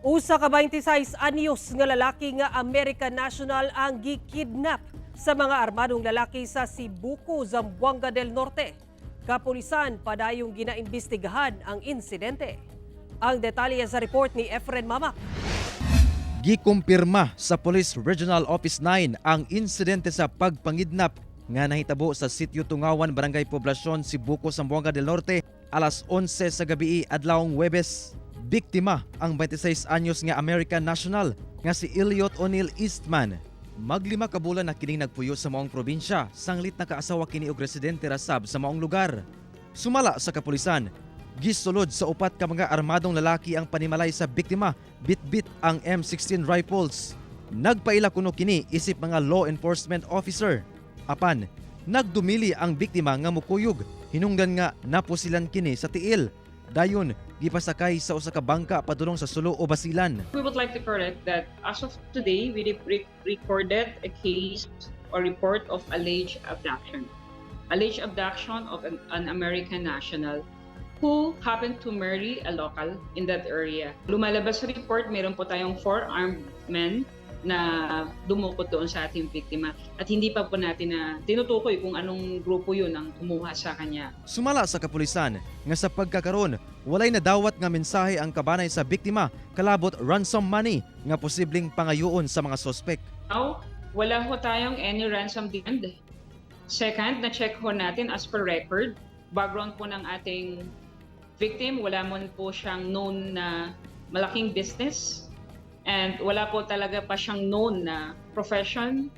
Usa ka 26 anyos nga lalaki nga American national ang gikidnap sa mga armadong lalaki sa Sibuco, Zamboanga del Norte. Kapulisan padayong ginaimbestigahan ang insidente. Ang detalye sa report ni Efren Mamak. Gikumpirma sa Police Regional Office 9 ang insidente sa pagpangidnap nga nahitabo sa Sitio Tungawan, Barangay Poblacion, Sibuco, Zamboanga del Norte alas 11 sa gabi adlawng Huwebes. Biktima ang 26 anyos nga American national nga si Elliot O'Neil Eastman. Maglima ka bulan na kining nagpuyo sa maong probinsya, sanglit nakaasawa kini og residente ra sab sa maong lugar. Sumala sa kapulisan, gisulod sa upat ka mga armadong lalaki ang panimalay sa biktima, bitbit ang M16 rifles. Nagpaila kuno kini isip mga law enforcement officer. Apan, nagdumili ang biktima nga mukuyog, hinungdan nga napusilan kini sa tiil. Dayon, gipasakay sa usa ka bangka padulong sa Sulu o Basilan. We would like to correct that as of today, we recorded a case or report of alleged abduction. Alleged abduction of an American national who happened to marry a local in that area. Lumalabas sa report, meron po tayong four armed men na dumukot doon sa ating biktima at hindi pa po natin na tinutukoy kung anong grupo yun ang kumuha sa kanya. Sumala sa kapulisan nga sa pagkakaron walay nadawat nga mensahe ang kabanay sa biktima kalabot ransom money nga posibleng pangayoon sa mga sospek. Now, wala ho tayong any ransom demand. Second, na-check ho natin as per record, background po ng ating victim, wala man po siyang known na malaking business and wala po talaga pa siyang known na profession.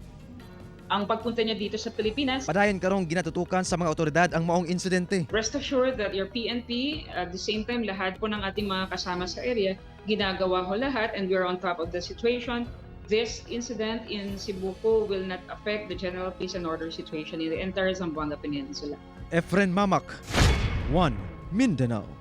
Ang pagpunta niya dito sa Pilipinas, Padayon karong ginatutukan sa mga otoridad ang maong insidente. Rest assured that your PNP, at the same time, lahat po ng ating mga kasama sa area, ginagawa ho lahat and we're on top of the situation. This incident in Sibuco will not affect the general peace and order situation in the entire Zamboanga Peninsula. Efren Mamak, 1 Mindanao.